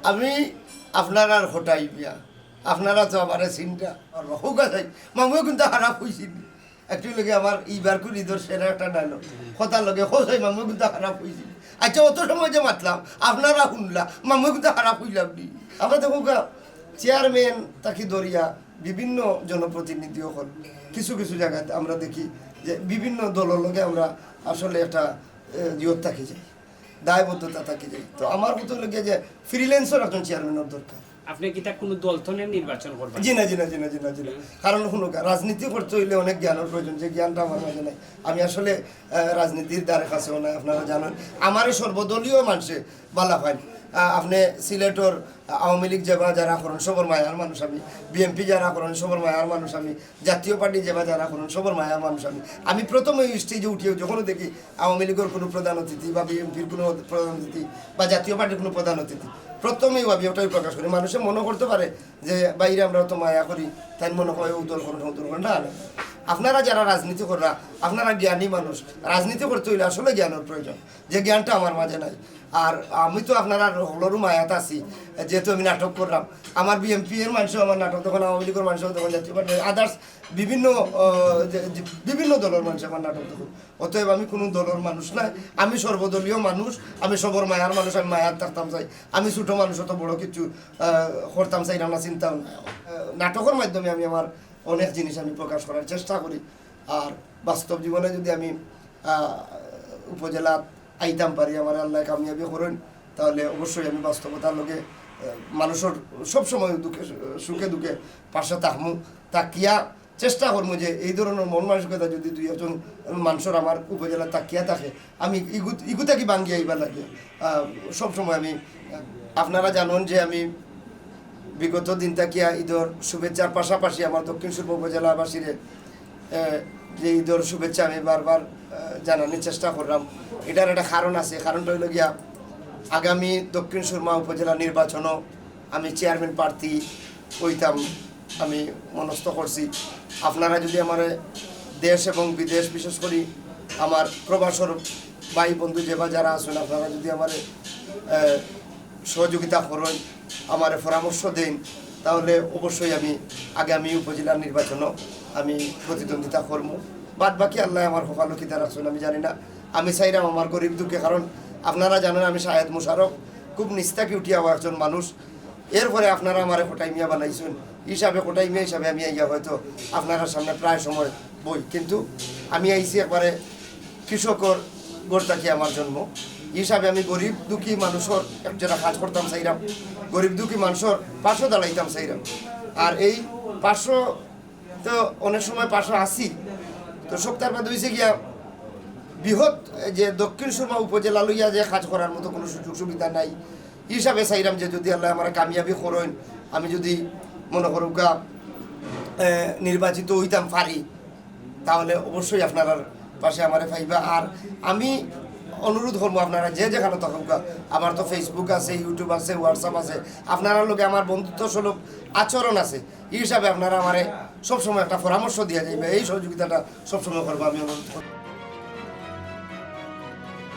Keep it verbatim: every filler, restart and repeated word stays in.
আমি আপনারার হটাই মিয়া, আপনারা তো আমারে চিনরা। আর হোক আছে, মামুয়ে কিন্তু খারাপ কইছিল। একটু লগে আমার ইবার কুড়ি দর সেরা একটা ডায়লগ, কথা লগে হোসাই মামুয়ে কিন্তু খারাপ কইছিল। আচ্ছা, অত সময় যে মাতলাম, আপনারা শুনলা, মামুয়ে কিন্তু খারাপ কইলাম নি। আমরা দেখো গা, চেয়ারম্যান তাকি ধরিয়া বিভিন্ন জনপ্রতিনিধি অকল, কিছু কিছু জায়গাত আমরা দেখি যে বিভিন্ন দলর লগে আমরা আসলে একটা, এ, ইয়ত থাকি যাই, দায়বদ্ধতা থাকি যাই। তো আমার কথা হলো গিয়া যে ফ্রিল্যান্সার একজন চেয়ারম্যানর দরকার। আপনি কিতা কোনো দল থনে নির্বাচন করবেন? জি না, জি না, জি না, জি না, জি না। কারণ শুনুক, রাজনীতি করতে হইলে অনেক জ্ঞানর প্রয়োজন, যে জ্ঞানটা আমার মাঝে নাই। আমি আসলে, আহ, রাজনীতির ধারে কাছেও নাই, আপনারা জানেন। আমারে সর্বদলীয় মানুষে বালা পাইন। আহ, আপনি সিলেটর আওয়ামী লীগ যেবা যারা করেন, সবর মায়ার মানুষ আমি। বিএনপি যারা করেন, সবর মায়ার মানুষ আমি। জাতীয় পার্টি যেবা যারা করেন, সবর মায়ার মানুষ আমি। আমি প্রথমে ওই স্টেজে উঠিয়ে যখন দেখি আওয়ামী লীগের কোনো প্রধান অতিথি বা বিএনপির কোনো প্রধান অতিথি বা জাতীয় পার্টির কোনো প্রধান অতিথি, প্রথমেই আমি ওটাই প্রকাশ করি। মানুষে মনে করতে পারে যে বাইরে আমরা তো মায়া করি, তাই মনে হয় ও দল করেন, ও দল করেন। না, না। আপনারা যারা রাজনীতি কররা, আপনারা জ্ঞানী মানুষ, রাজনীতি করতে হইলে আসলে জ্ঞানের প্রয়োজন, যে জ্ঞানটা আমার মাঝে নাই। আর আমি তো আপনারা হকলরও মায়াত আছি, যেহেতু আমি নাটক করলাম। আমার বিএনপি এর মানুষও আমার নাটক দেখইন, আওয়ামী লীগের মানুষও দেখইন, জাতীয় পার্টি, আদার্স বিভিন্ন, আহ, যে, যে বিভিন্ন দলর মানুষ আমার নাটক দেখইন। অতএব আমি কোনো দলর মানুষ নাই, আমি সর্বদলীয় মানুষ, আমি সবর মায়ার মানুষ, আমি মায়াত থাকতাম চাই। আমি ছোট মানুষ, অত বড় কিছু, আহ, করতাম চাই না, না চিন্তাও নাই। আহ, নাটকের মাধ্যমে আমি আমার অনেক জিনিস আমি প্রকাশ করার চেষ্টা করি। আর বাস্তব জীবনে যদি আমি, আহ, উপজেলা আইতাম পারি, আমার আল্লাহ কামিয়াবি করেন, তাহলে অবশ্যই আমি বাস্তবতার লগে, আহ, মানুষের সবসময় দুঃখে সুখে দুঃখে পাশে থাকমু। থাকিয়া চেষ্টা করমু যে এই ধরনের মন মানসিকতা যদি দুই একজন মানুষের আমার উপজেলা থাকিয়া থাকে, আমি ইগু, ইগু থাকি ভাঙ্গিয়া আইবার লাগে। আহ, সবসময় আমি, আপনারা জানেন যে আমি বিগত দিন থাকিয়া ঈদর শুভেচ্ছার পাশাপাশি আমার দক্ষিণ সুরমা উপজেলাবাসীরে, আহ, যে ঈদর শুভেচ্ছা আমি বারবার, আহ, জানানোর চেষ্টা করলাম। এটার একটা কারণ আছে, কারণটা হইল গিয়া আগামী দক্ষিণ সুরমা উপজেলা নির্বাচনও আমি চেয়ারম্যান প্রার্থী হইতাম, আমি মনস্থ করছি। আপনারা যদি আমার দেশ এবং বিদেশ, বিশেষ করি আমার প্রবাসর ভাই বন্ধু যেবা যারা আছেন, আপনারা যদি আমার, আহ, সহযোগিতা করেন, আমার পরামর্শ দেন, তাহলে অবশ্যই আমি আগামী উপজেলা নির্বাচনও আমি প্রতিদ্বন্দ্বিতা করবো। বাদ বাকি আল্লাহ আমার কপালো কিতা রাখছেন আমি জানি না। আমি চাইলাম আমার গরিব দুঃখে, কারণ আপনারা জানেন আমি শাহেদ মোশাররফ, খুব নিচ থাকি উঠিয়া আওয়া একজন মানুষ। এরপরে আপনারা আমারে কটাই মিয়া বানাইছেন, হিসাবে কটাই মিয়া হিসাবে আমি আইয়া হয়তো আপনারার সামনে প্রায় সময় বই, কিন্তু আমি আইছি একবারে কৃষকর ঘর থাকি আমার জন্ম, হিসাবে আমি গরিব দুঃখী মানুষর একজনা কাজ করতাম চাইলাম, গরিব দুঃখী মানুষর পাশো দাঁড়াইতাম চাইলাম। আর এই পাশো তো অনেক সময় পাশো আছি, তো সপ্তাহ বাদ হইছে গিয়া বৃহৎ যে দক্ষিণ সুরমা উপজেলা লইয়া যে কাজ করার মতো কোনো সুযোগ সুবিধা নাই। হিসাবে চাইলাম যে যদি আল্লাহ আমার কামিয়াবি করইন, আমি যদি মনে করুকা, এ, নির্বাচিত হইতাম পারি, তাহলে অবশ্যই আপনারার পাশে আমারে পাইবা। আর আমি অনুরোধ করবো আপনারা যে যেখানো থাকুকা, আমার তো Facebook আছে, YouTube আছে, WhatsApp আছে, আপনারার লগে আমার বন্ধুত্ব সুলভ আচরণ আছে, এই হিসাবে আপনারা আমারে সবসময় একটা পরামর্শ দিয়া যাইবা, এই সহযোগিতাটা সবসময় করবো আমি অনুরোধ করবো।